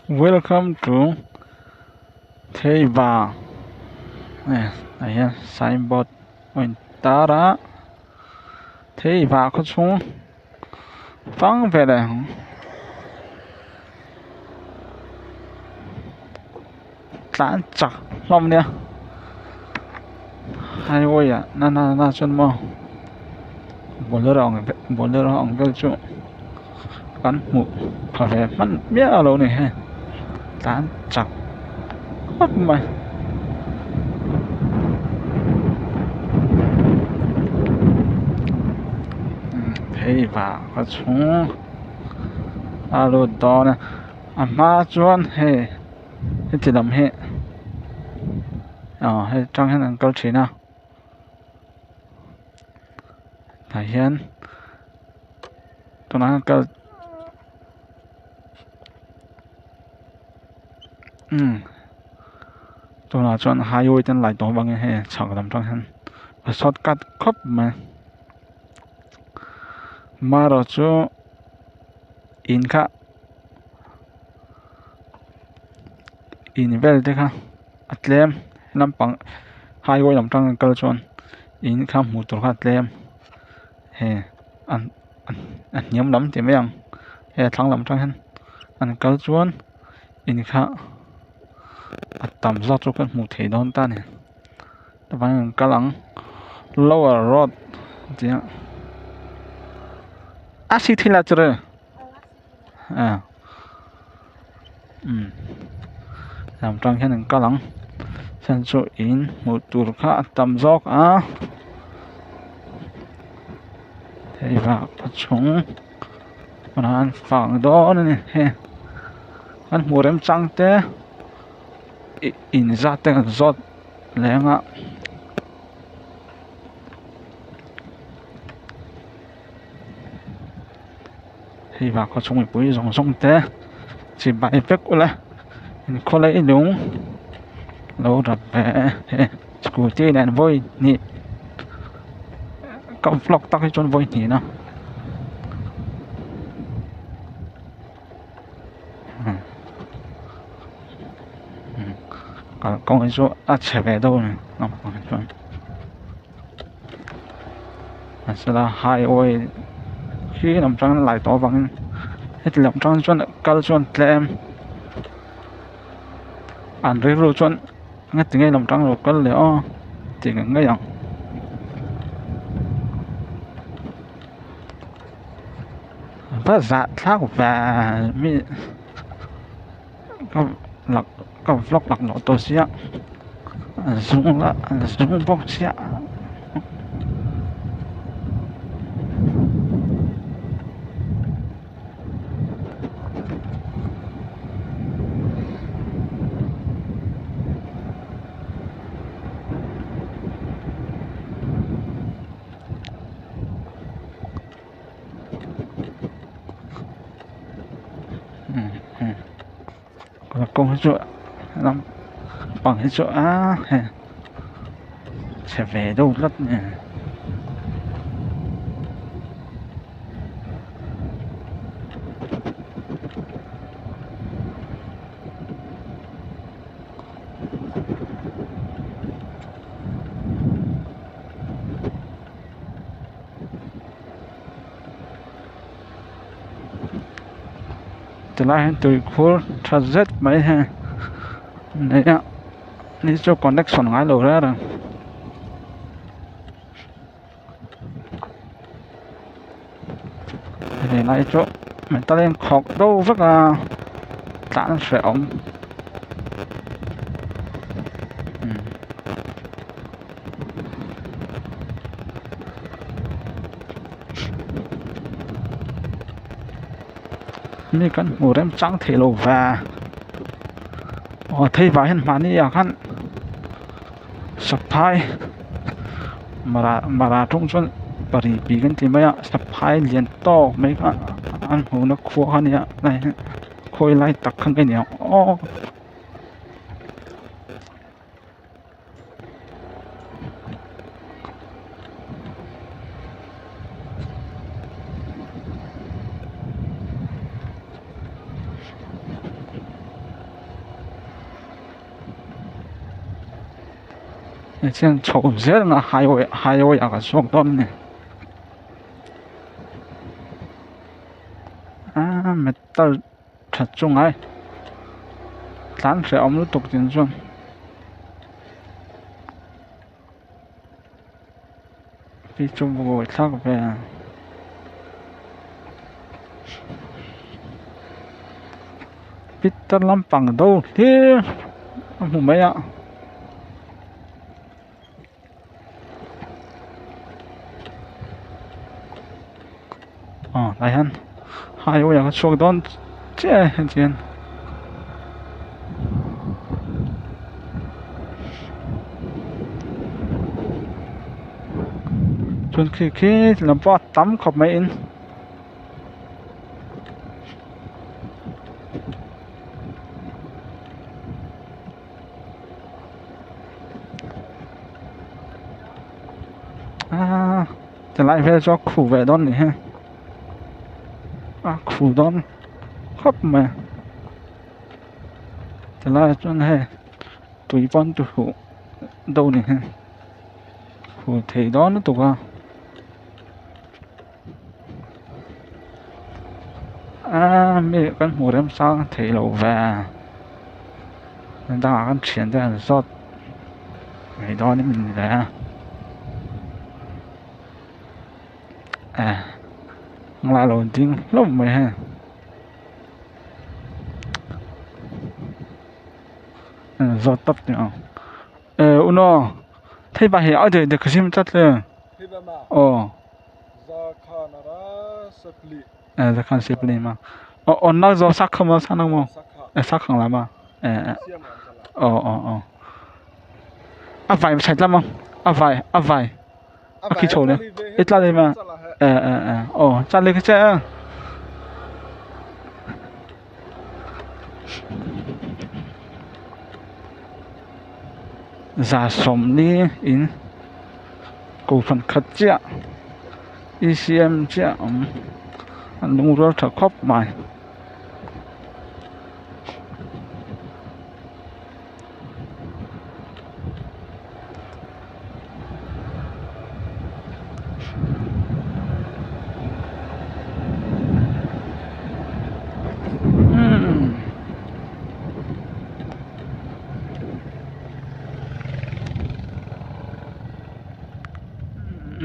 Welcome to Theiva tah hian sign board a in tar a Theiva khaw chhung fang ve leh ang tlan chak hlawm nia highway ah na na na chuan maw bolero ang bolero ang vel chu kan hmuh pha ve hman miah lo a ni hei tlan chak khawp mai. Phei vah ka chhung a lut dawn a a hma chuan hei heti lam hi aw hei tang hian an kal thin a tah hian tunah hian kal umm tunah chuan highway te an lai tawh avangin hei chhak lam tang hian a shortcut khawp mai marawh chu in kha in vel te kha a tlem lampang highway lam tang an kal chuan in kha hmuh tur kha a tlem he an a hniam lam ti mai ang he a thlang lam tang hian an kal chuan in kha a tam zawk chu kan hmuh theih dawn ta a ni chuvangin an kal ang lower road a ti a a si thil a chu a umm lam tang hian an kal ang chhan chu in hmuh tur kha a tam zawk a hei vah khaw chhung an fang dawn a ni hei an hmuh remchang te ih in zat te kan zawt leng a. Hei vah khaw chhung mipui zawng zawng te chibai vek ula inkhaw lei lung lo rap ve e scooty nen vawi hnih ka vlog tak hi chuan vawi hnih na kalkawng hi chu a chhe ve deuh a ni naupang hi chuan. Mahsela highway hi lam tang lai tawh avangin heti lam tang chuan kal chuan tlem an rilru chuan ngati nge lam tang lo kal leh aw tih ngei ngei ang. Va zahthlak ve mi ka ka vlog laklawh tawh sia a zung lah a zung bawk sia. Kawng hi chu lam pang hi chu a hei chhe ve deuh tlat a ni. Tilai hian tuikhur tha zet mai hi nei a ni chu connection ngai lo reng reng. Hei lai chu metal a inkhawk deuh vek a tlan hrehawm. Mi kan hmu rem chang thei lo ve aw thei vah hian mahni ah khan saphai mara mara tawng chuan pari pi kan ti mai a saphai lian tawk mai kha an hmuhna khua kha a nia khawi lai tak kha nge niang aw. Tichuan chho zel anga highway highway ah kan chhuak dawn a ni aaa metal tha chu ngai tlan hrehawm lutuk tin chuan. Hei chu buai thlak ve a pitar lampang do hlir a hmu mai a aw tah hian highway ah ka chhuak dawn chiah e heti hian. Chuan khi khi lam pawh a tam khawp mai in aaa tilai vel chu a khu ve dawn a ni hi a khu dawn khawp mai tilaiah chuan hei tui pawn tu huh deuh a ni hi huh thei dawn lutuk a aaa mi kan hmuh remchang theih loh ve dangah kan thian te an zawt mai dawn em ni le eh engla lo ding hlauh mai hei. Zawt tawp teh ang eh u naw thei pa hi a deh dek zim tlat le aw eh zakhan sipli ma aw aw nak zo sak kha maw sak nak maw eh sak khang la ma eh eh aw aw aw a vai side lam a vai a vai a khi chho le i tla le ma eh eh eh aw chan le kha che Za sawmli in kohhran khat chiah E C M chiah a awm an lungrual tha khawp mai.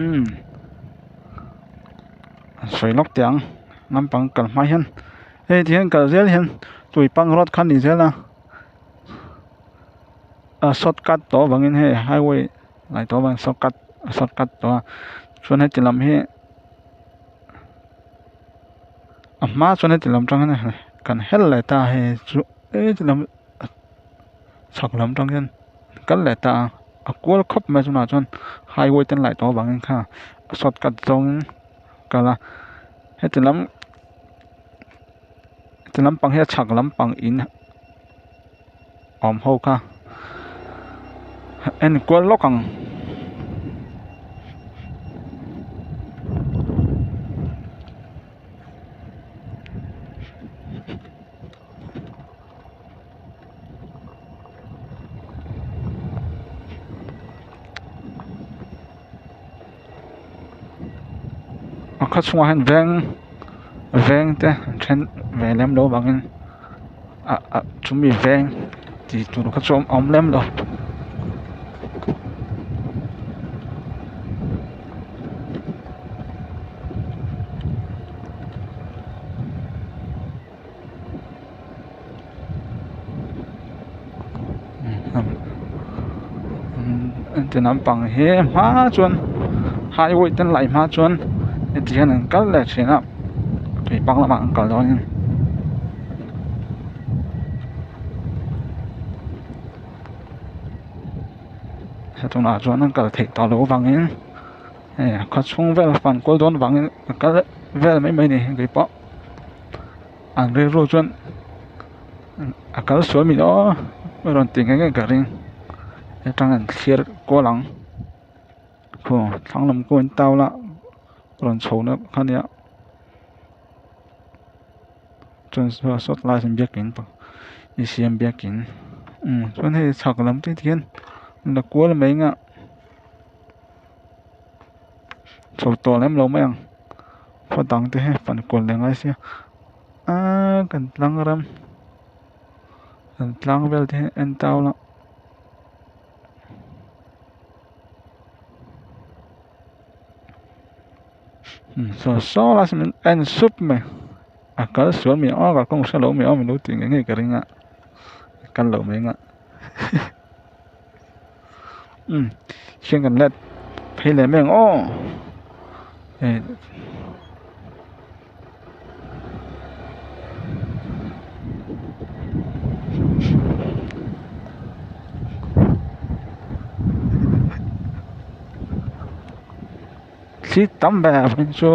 Umm an sawi lawk teh ang naupang kal hma hian hei ti hian kal zel hian tuipang road kha a ni zel a a shortcut tawh avangin hei highway lai tawh avangin shortcut a shortcut tawh a chuan heti lam hi a hma chuan heti lam tang hian kan hel leh ta a hei chu heti lam chhak lam tang hian kal leh ta a a kual khawp mai chungah chuan highway te an laih tawh avangin kha a shortcut zawngin kal a heti lam heti lampang hi a chhak lampang in awm ho kha en kual lawk ang. A khaw chhungah hian veng veng te an then ve lem lo vangin ah ah chumi veng tih tur kha chu a awm lem lo. Ti lampang hi hma chuan highway te an laih hma chuan heti hian an kal leh thin a tuipang lamah an kal dawn in hetunah chuan an kal theih tawh loh avangin hei khaw chhung vel fan kual dawn avangin a kal vel mai mai a ni keipawh. An rilru chuan a kal sual mi aw a rawn ti nghe nghe ka ring atang an thlir kual ang khaw thlang lam pawh an tau la rawn chho na kha nia chuan saw tlai ah sawn biakin E C M biakin umm chuan hei chhak lam te ti hian la kual mai ang a. Chho tawh lem lo mai ang khaw dang te hi fan kual leh ngai sia aaa kan tlang ram kan tlang vel te hi en tau la. Saw saw la min en sup mai a kal sual mi aw kalkawng hre lo mi aw min lo tih ngei ngei ka ring a kal lo mai anga umm khian kan let phei leh mai ang aw hei thli tam ber ah chu.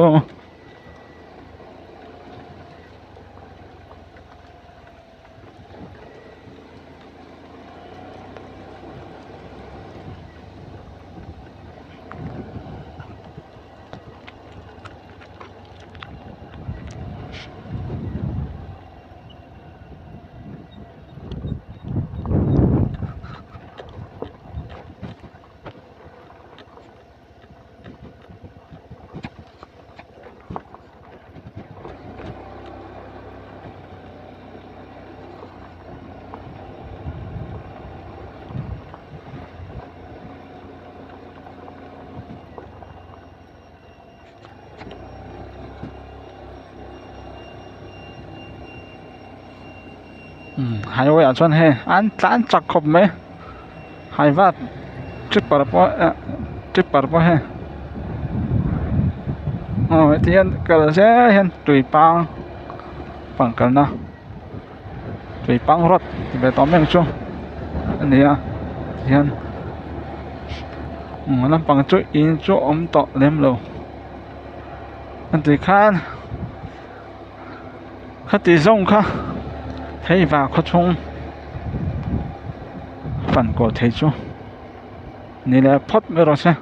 Highway ah chuan hei an tlan chak khawp mai highway tripper pawh eh tripper pawh hei aw heti hian kal zel hian tui pang pang kalna tui pang road ti ve tawh mai ang chu a ni a tihian lampang chu in chu a awm tawh lem lo a ti khan. Khati zawng kha hei va khaw chhung fan kawl thei chu ni leh phawt mai rawh se.